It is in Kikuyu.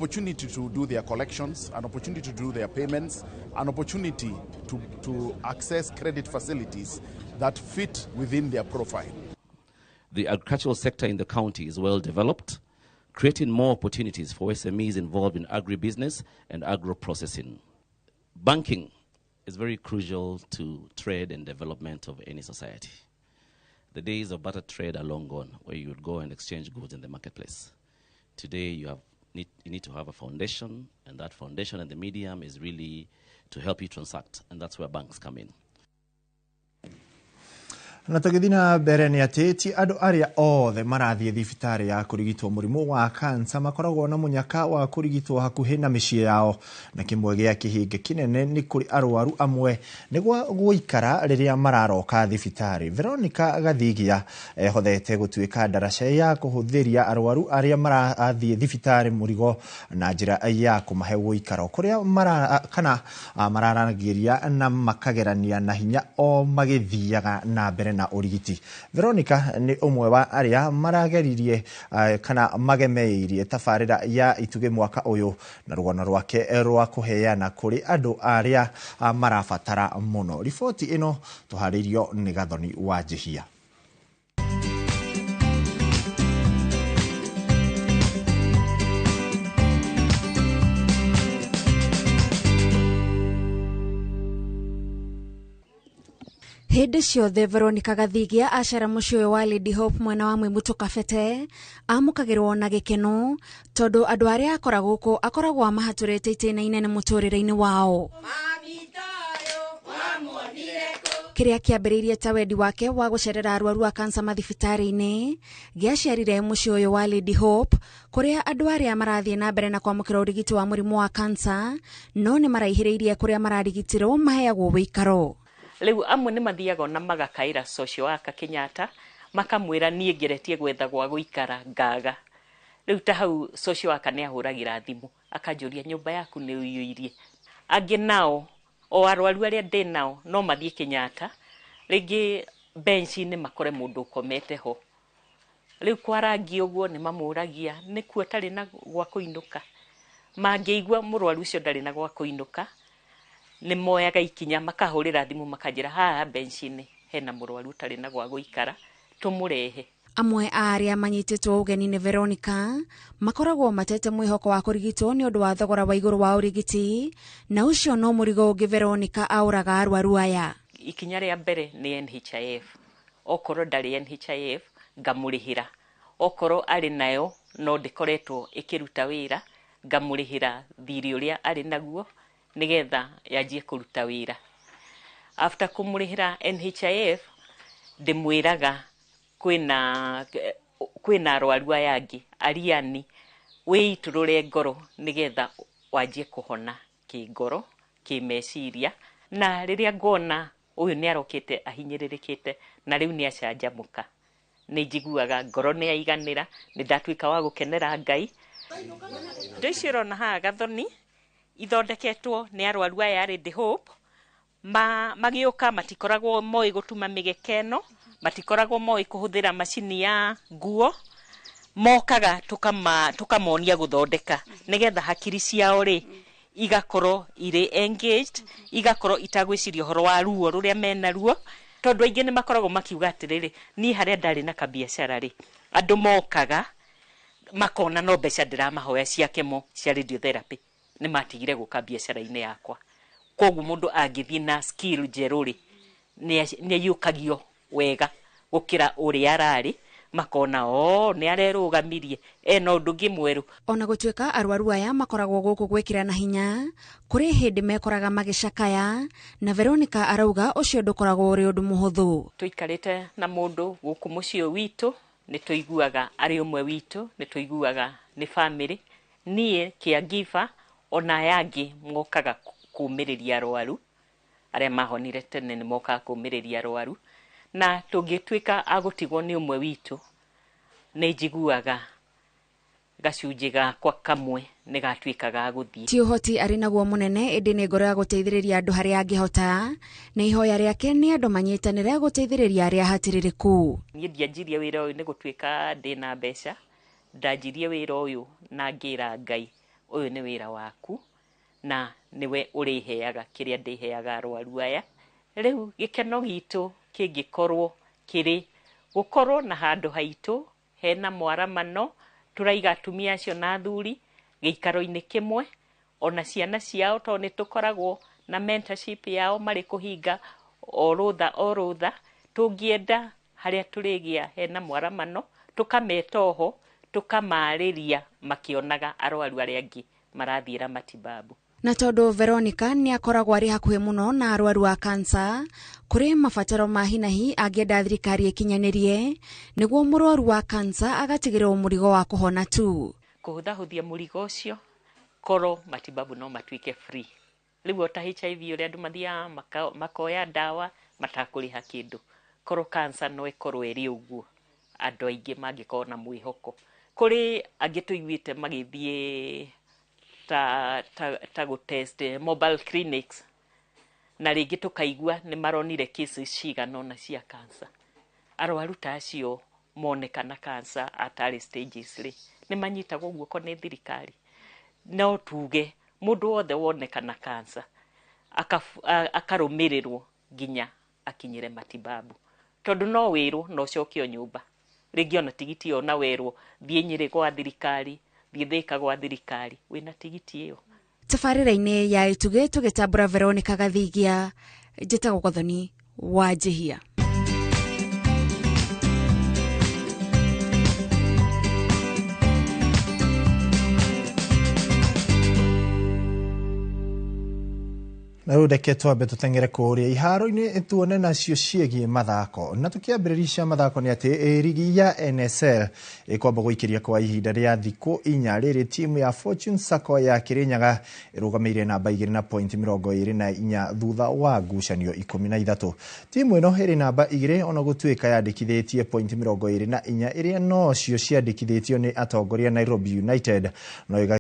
opportunity to do their collections, an opportunity to do their payments, an opportunity to access credit facilities that fit within their profile. The agricultural sector in the county is well developed, creating more opportunities for SMEs involved in agribusiness and agro-processing. Banking is very crucial to trade and development of any society. The days of barter trade are long gone, where you would go and exchange goods in the marketplace. Today, you need to have a foundation, and that foundation and the medium is really to help you transact, and that's where banks come in. Na tũgĩthiĩ na mbere nĩ atĩ ti andũ arĩa othe marathiĩ thibitarĩ ya kũrigitwo mũrimũ wa kansa makoragwo na mũnyaka wa kũrigitwo hakuhĩ na mĩciĩ yao, na kĩmwe gĩa kĩhĩngĩ kĩnene nĩ kũrĩ arwaru amwe nĩ gwa gũikara rĩrĩa mararoka thibitarĩ. Veronica Gathigia ehothete gũtuĩka ndaraca ya kũhũthĩria arwaru arĩa marathiĩ thibitarĩ mũrigo na njĩra ya kũmahe ũikaro kũrĩa kana mararagĩria na makagerania na hinya o magĩthiaga na mbere na ũrigiti. Veronica nĩ ũmwe wa arĩa marageririe kana magemeirie tabarĩra ya Itugĩ mwaka ũyũ na rũgano rwake rwa kũheana kũrĩ andũ arĩa marabatara mũno. Riboti ĩno tũharĩirio nĩ Gathoni wa Njihia. Hĩndĩ ciothe Veronica Gathigia acera mũciĩ ũyũ wa Lady Hope mwena wa Mwĩmũtũ Kabete amũkagĩrwo na gĩkeno tondũ andũ arĩa akoragwo gũkũ akoragwo amahatũrĩte itĩna inene mũtũrĩre-inĩ wao. Kĩrĩa kĩambĩrĩirie ta wendi wake wa gũcerera arwaru a kansa mathibitarĩ-inĩ gĩaciarire mũciĩ ũyũ wa Lady Hope kũrĩa andũ arĩa marathiĩ na mbere na kwamũkĩra ũrigiti wa mũrimũ wa kansa no nĩ maraihĩrĩirie kũrĩa mararigitirwo maheagwo wĩikaro. Rĩu amwe nĩ mathiaga na magakaĩra social worker Kenyatta makamwĩra niĩ ngeretie gwetha gwa gũikara ngaga. Rĩu ta hau social worker nĩ ahũragĩra thimũ akanjũria nyũmba yaku nĩ ũiyũirie. Angĩ nao o arwaru arĩa ndĩ nao no mathiĩ Kenyatta rĩngĩ bench-inĩ makore mũndũ ũkomete ho. Rĩu kwarangi ũguo nĩ mamũragia nĩkuo atarĩ na gwa kũinũka. Mangĩigua mũrwaru ũcio ndarĩ na gwa kũinũka nĩ moyaga ikinya makahũrĩra thimũ makanjĩra haha bench-inĩ hena mũrwaru ũtarĩ na gwa gũikara tũmũrehe. Amwe a arĩa manyitĩtwo ũgeni nĩ Veronica makoragwo matete mwĩhoko wa kũrigitwo nĩ ũndũ wa thogora wa igũrũ wa ũrigiti na ũcio no mũrigo ũngĩ Veronica aũraga arwaru aya. Ikinya rĩa mbere nĩ NHIF. Okorwo ndarĩ NHIF ngamũrĩhĩra, okorwo arĩ nayo no ndĩkoretwo ĩkĩruta wĩra ngamũrĩhĩra thirĩ ũrĩa arĩ naguo nĩgetha yanjie kũruta wĩra. After kũmũrĩhĩra NHIF ndĩmwĩraga kwĩna arwaru aya angĩ ariani wĩitũrũre ngoro nĩgetha wanjie kũhona kĩngoro kĩmeciria, na rĩrĩa ngona ũyũ nĩ arokĩte ahinyĩrĩrĩkĩte na rĩu nĩ acanjamũka nĩ njiguaga ngoro nĩ yaiganĩra, nĩ ndatuĩka wa gũkenera Ngai. Indo icio ũrona haha Gathoni ithondeketwo nĩ arwaru aya a Lady Hope magĩũka matikoragwo moĩ gũtuma mĩgeka ĩno, matikoragwo moĩ kũhũthĩra macini ya nguo, mokaga tũkamonia gũthondeka nĩgetha hakiri ciao rĩ igakorwo irĩ engaged, igakorwo itagwĩciria ũhoro wa ruo rũrĩa menaruo, tondũ aingĩ nĩ makoragwo makiuga atĩrĩrĩ niĩ harĩa ndarĩ na kabiacara rĩ andũ mokaga makona no mbeca ndĩramahoya cia kemo cia radiotherapy nĩ matigire gũka biacara-inĩ yakwa. Koguo mũndũ angĩthiĩ na skill njerũ rĩ nĩ aiyũkagio wega gũkĩra ũrĩa ararĩ, makona o nĩ arerũgamirie ena ũndũ ũngĩ mwerũ. Ona gũtuĩka arwaru aya makoragwo gũkũ gwĩkĩra na hinya, kũrĩ hĩndĩ mekoraga magĩcakaya na Veronica arauga ũcio ndũkoragwo ũrĩ ũndũ mũhũthũ. Tũikarĩte na mũndũ gũkũ mũciĩ witũ nĩ tũiguaga arĩ ũmwe witũ, nĩ tũiguaga nĩ family. Niĩ caregiver ona aya angĩ mokaga kũmĩrĩria arwaru arĩa mahonire tene nĩ mokaga kũmĩrĩria arwaru, na tũngĩtuĩka a gũtigwo nĩ ũmwe witũ nĩ njiguaga gacunjĩ gakwa kamwe nĩ gatuĩka ga gũthiĩ. Ti ũhoti arĩ naguo mũnene ĩndĩ nĩ ngoro ya gũteithĩrĩria andũ harĩa angĩhota, na ihoya rĩake nĩ andũ manyitanĩre gũteithĩrĩria arĩa hatĩrĩrĩku. Niĩ ndianjirie wĩra ũyũ nĩ gũtuĩka ndĩna mbeca, ndanjirie wĩra ũyũ na ngĩra Ngai Ũyũ nĩ wĩra waku na nĩwe ũrĩheaga kĩrĩa ndĩheaga arwaru aya. Rĩu gĩkeno gitũ kĩngĩkorwo kĩrĩ gũkorwo na handũ haitũ hena mwaramano, tũraiga atumia acio na athuri gĩikaro-inĩ kĩmwe, ona ciana ciao tondũ nĩ tũkoragwo na mentorship yao marĩ kũhinga o rũtha o rũtha. Tũngĩenda harĩa tũrĩgĩa hena mwaramano, tũkameta oho, tũkamarĩria makĩonaga arwaru arĩa angĩ marathiĩra matibabu. Na tondũ Veronica nĩ akoragwo arĩ hakuhĩ mũno na arwaru a kansa, kũrĩ mabataro ma hinahi angĩenda thirikari ĩkinyanĩrie nĩguo mũrwaru wa kansa agatigĩrĩrwo mũrigo wa kũhona tu. Kũhũthahũthia mũrigo ũcio, korwo matibabu no matuĩke free. Rĩu o ta HIV ũrĩa andũ mathiaga makoya ndawa matakũrĩha kĩndũ, korwo kansa no ĩkorwo ĩrĩ ũguo, andũ aingĩ mangĩkorwo na mwĩhoko. Kũrĩ angĩ tũiguĩte magĩthiĩ ta gũtest mobile clinics, na rĩngĩ tũkaigua nĩ maronire cases cigana ũna cia cancer. Arwaru ta acio monekana cancer at early stages rĩ, nĩ manyitagwo guoko nĩ thirikari. No tuge mũndũ wothe wonekana cancer akarũmĩrĩrwo nginya akinyĩre matibabu, tondũ no wĩrwo na ũcokio nyũmba rĩngĩ, ona tigiti ĩyo na werwo thiĩ Nyĩrĩ gwa thirikari, thiĩ Thĩka gwa thirikari, wĩna tigiti ĩyo. Tabarĩra-inĩ ya Itugĩ tũgĩtambũra Veronica Gathigia, njĩtagwo Gathoni wa Njihia. Na rĩu reke twambe tũteng'ere kũrĩa iharo-inĩ tuone nacio ciĩgiĩ mathako. Na tũkĩambĩrĩria cia mathako nĩ atĩ rigi ya NSL ĩkwamba gũikĩria kwa ihinda rĩa thikũ 4 rĩrĩ timu ya Fortune Sacco ya Kirinyaga ĩrũgamĩire namba 2 na point 24 thutha wa ngucanio 13. Timu ĩno ĩrĩ namba 2 ona gũtuĩka yandĩkithĩtie point 24 ĩrĩa nocio ciandĩkithĩtio nĩ atongoria Nairobi United no